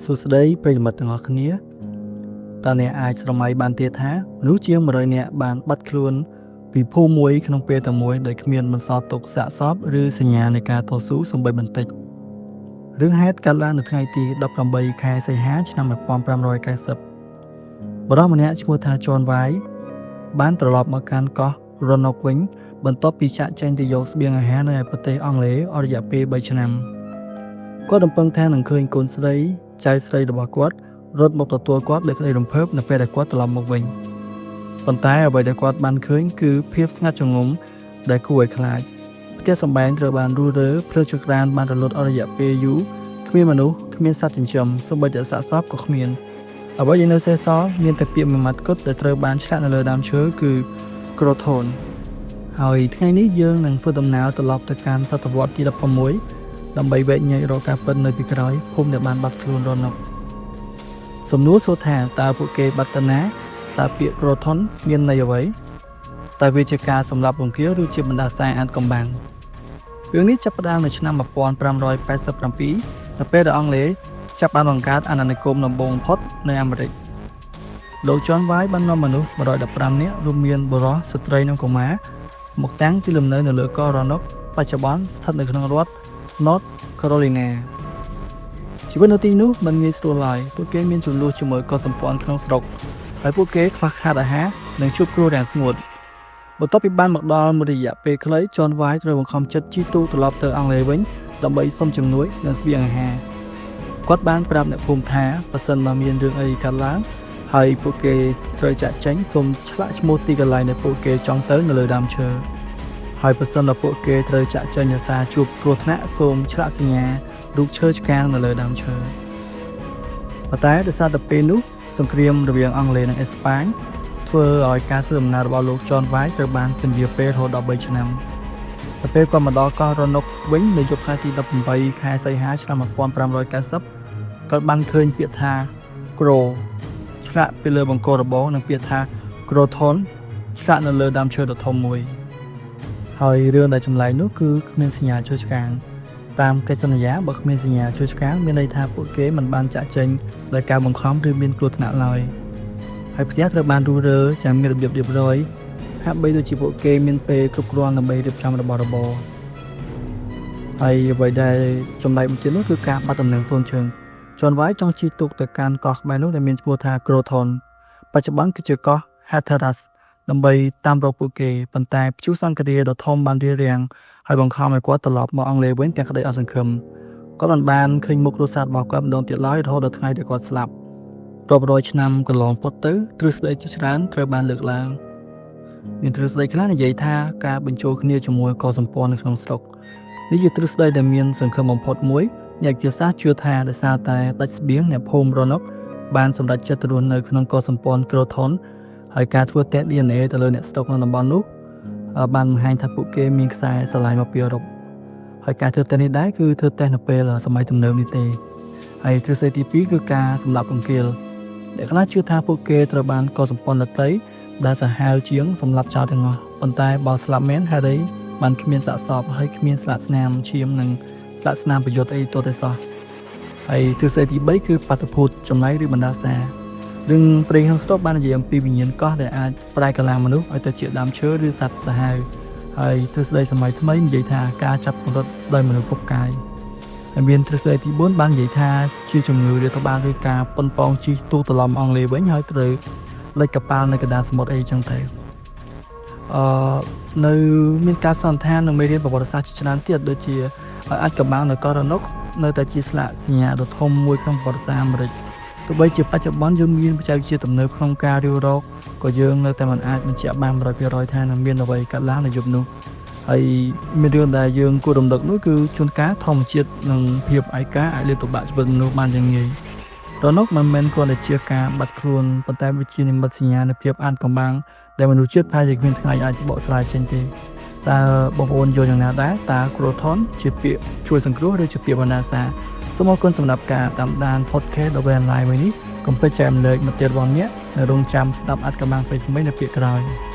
សួស្តីប្រិយមិត្តទាំងអស់គ្នាតើអ្នកអាចស្រមៃបានទេថាមនុស្សជាង100នាក់បានបាត់ខ្លួនពីភូមិមួយក្នុងពេលតែមួយដោយគ្មានបន្សល់ទុកសាកសពឬសញ្ញានៃការតស៊ូសូម្បីបន្តិចរឿងហេតុកើតឡើងនៅថ្ងៃទី18ខែសីហាឆ្នាំ1590បុរសម្នាក់ឈ្មោះថា John White បានត្រឡប់មកកាន់កោះ Roanoke វិញបន្ទាប់ពីចាកចេញទៅយកស្បៀងអាហារនៅឯប្រទេសអង់គ្លេសអស់រយៈពេល3ឆ្នាំគាត់រំពឹងថានឹងឃើញកូនស្រីចៅស្រីរបស់គាត់រត់មកទទួលគាត់ដោយក្តីរំភើបនៅពេលដែលគាត់ត្រឡប់មកវិញប៉ុន្តែអ្វីដែលគាត់បានឃើញគឺភាពស្ងាត់ជ្រងំដែលគួរឲ្យខ្លាចផ្ទះសម្បែងត្រូវបានរុះរើភ្លើងចង្ក្រានបានរលត់អស់រយៈពេលយូរគ្មានមនុស្សគ្មានសត្វចិញ្ចឹមសូម្បីតែសាកសពក៏គ្មានអ្វីដែលនៅសេសសល់មានតែពាក្យមួយម៉ាត់គត់ដែលត្រូវបានឆ្លាក់នៅលើដើមឈើគឺ Croton ហើយថ្ងៃនេះយើងនឹងធ្វើដំណើរត្រឡប់ទៅកាន់សតវត្សទី16ដើម្បីវែកញែករកការពិតនៅពីក្រោយភូមិដែលបានបាត់ខ្លួនរណុកសំណួរសួរថាតើពួកគេបាត់ទៅណាតើពាក្យ Croton មានន័យអ្វីតើវាជាការសម្លាប់រង្គាលឬជាបណ្ដាសាអាថ៌កំបាំងរឿងនេះចាប់ផ្ដើមនៅឆ្នាំ1587នៅពេលដែលអង់គ្លេសចាប់បានបង្កើតអាណានិគមដំបូងបំផុតនៅអាមេរិកលោក John White បាននាំមនុស្ស115នាក់រួមមានបុរសស្ត្រីនិងកុមារមកតាំងទីលំនៅនៅលើកោះ Roanoke បច្ចុប្បន្នស្ថិតនៅក្នុងរដ្ឋ North Carolina ជីវិតនៅទីនោះមិនងាយស្រួលឡើយពួកគេមានជម្លោះជាមួយកុលសម្ព័ន្ធក្នុងស្រុកហើយពួកគេខ្វះខាតអាហារនិងជួបគ្រោះរាំងស្ងួតបន្ទាប់ពីបានមកដល់មួយរយៈពេលខ្លី John White ត្រូវបង្ខំចិត្តជិះទូកត្រឡប់ទៅអង់គ្លេសវិញដើម្បីសុំជំនួយនិងស្បៀងអាហារគាត់បានប្រាប់អ្នកភូមិថាបើសិនបើមានរឿងអីកើតឡើងហើយពួកគេត្រូវចាក់ចែងសូមឆ្លាក់ឈ្មោះទីកន្លែងដែលពួកគេចង់ទៅនៅលើដើមឈើហើយបើសិនបើពួកគេត្រូវចាក់ចែងដោយសារជួបគ្រោះថ្នាក់សូមឆ្លាក់សញ្ញារូបឈើឆ្កាងនៅលើដើមឈើប៉ុន្តែដោយសារតែពេលនោះសង្គ្រាមរវាងអង់គ្លេសនិងអេស្ប៉ាញធ្វើឲ្យការធ្វើដំណើររបស់លោក John White ត្រូវបានពន្យាពេលរហូតដល់3ឆ្នាំដល់ពេលគាត់មកដល់កោះ Roanoke វិញនៅយប់ថ្ងៃទី18ខែសីហាឆ្នាំ1590គាត់បានឃើញពាក្យថា Crow ឆ្លាក់ពីលើបង្គោលរបងនិងពាក្យថា Croton ឆ្លាក់នៅលើដើមឈើដ៏ធំមួយហើយរឿងដែលចម្លែកនោះគឺគ្មានសញ្ញាឈើឆ្កាងតាមកិច្ចសន្យាបើគ្មានសញ្ញាឈើឆ្កាងមានន័យថាពួកគេមិនបានចាក់ចេញដោយការបង្ខំឬមានគ្រោះថ្នាក់ឡើយហើយផ្ទះត្រូវបានរុះរើយ៉ាងមានរបៀបរៀបរយហាក់បីដូចជាពួកគេមានពេលគ្រប់គ្រាន់ដើម្បីរៀបចំរបស់របរហើយអ្វីដែលចម្លែកមួយទៀតនោះគឺការបាត់ដំណឹងសូន្យជើង John White ចង់ជិះទូកទៅកាន់កោះក្បែរនោះដែលមានឈ្មោះថា Croton បច្ចុប្បន្នគឺជាកោះ Hatteras ដើម្បីតាមរកពួកគេប៉ុន្តែព្យុះសង្ឃរាដ៏ធំបានរារាំងហើយបង្ខំឲ្យគាត់ត្រឡប់មកអង់គ្លេសវិញទាំងក្តីអស់សង្ឃឹមគាត់មិនបានឃើញមុខគ្រួសាររបស់គាត់ម្ដងទៀតឡើយរហូតដល់ថ្ងៃដែលគាត់ស្លាប់រាប់រយឆ្នាំកន្លងផុតទៅទ្រឹស្ដីជាច្រើនត្រូវបានលើកឡើងមានទ្រឹស្ដីខ្លះនិយាយថាការបញ្ចូលគ្នាជាមួយកុលសម្ព័ន្ធនៅក្នុងស្រុកនេះជាទ្រឹស្ដីដែលមានសង្ឃឹមបំផុតមួយអ្នកវិទ្យាសាស្ត្រជឿថាដោយសារតែដាច់ស្បៀងអ្នកភូមិ Roanoke បានសម្រេចចិត្តរស់នៅក្នុងកុលសម្ព័ន្ធ Croton ហើយការធ្វើតេស្ត DNA ទៅលើអ្នកស្រុកនៅតំបន់នោះបានបង្ហាញថាពួកគេមានខ្សែស្រឡាយមកពីអឺរ៉ុបហើយការធ្វើតេស្តនេះដែរគឺធ្វើតេស្តនៅពេលសម័យទំនើបនេះទេហើយទ្រឹស្ដីទី2គឺការសម្លាប់រង្គាលអ្នកខ្លះជឿថាពួកគេត្រូវបានកុលសម្ព័ន្ធដទៃដែលសាហាវជាងសម្លាប់ចោលទាំងអស់ប៉ុន្តែបើស្លាប់មែនហេតុអីបានគ្មានសាកសពហើយគ្មានស្លាកស្នាមឈាមនិងស្លាកស្នាមប្រយុទ្ធអីទាល់តែសោះហើយទ្រឹស្ដីទី3គឺបាតុភូតចម្លែកឬបណ្ដាសារឿងព្រេងក្នុងស្រុកបាននិយាយអំពីវិញ្ញាណកោះដែលអាចប្រែកាឡាមនុស្សឲ្យទៅជាដើមឈើឬសត្វសាហាវហើយទ្រឹស្ដីសម័យថ្មីនិយាយថាការចាប់ពង្រត់ដោយមនុស្សគ្រប់កាយហើយមានទ្រឹស្ដីទី4បាននិយាយថាជាជំងឺរាតត្បាតឬការប៉ុនប៉ងជិះទូកត្រឡប់អង់គ្លេសវិញហើយត្រូវលិចកប៉ាល់នៅកណ្ដាលសមុទ្រអីចឹងទៅអឺនៅមានការសន្និដ្ឋាននិងមេរៀនប្រវត្តិសាស្ត្រជាច្រើនទៀតដូចជាអាថ៌កំបាំងនៅកោះរ៉ូណុកនៅតែជាស្លាកសញ្ញាដ៏ធំមួយក្នុងប្រវត្តិសាស្ត្រអាមេរិកទោះបីជាបច្ចុប្បន្នយើងមានបច្ចេកវិទ្យាទំនើបក្នុងការរាវរកក៏យើងនៅតែមិនអាចបញ្ជាក់បាន100%ថានឹងមានអ្វីកើតឡើងនៅយប់នោះហើយមានរឿងដែលយើងគួររំលឹកនោះគឺជួនកាលធម្មជាតិនិងភាពឯកាអាចលេបត្របាក់ជីវិតមនុស្សបានយ៉ាងងាយរណុកមិនមែនគ្រាន់តែជាការបាត់ខ្លួនប៉ុន្តែវាជានិមិត្តសញ្ញានៃភាពអាថ៌កំបាំងដែលមនុស្សជាតិប្រហែលជាគ្មានថ្ងៃអាចបកស្រាយចេញទេតើបងប្អូនយល់យ៉ាងណាដែរតើ Croton ជាពាក្យជួយសង្គ្រោះឬជាពាក្យបណ្ដាសាសូមអរគុណសម្រាប់ការតាមដាន podcast ដ៏វែងឡាយមួយនេះកុំភ្លេចចែករំលែកមតិរបស់អ្នកនិងរងចាំស្ដាប់អាថ៌កំបាំងថ្មីៗនៅពាក្យក្រោយ។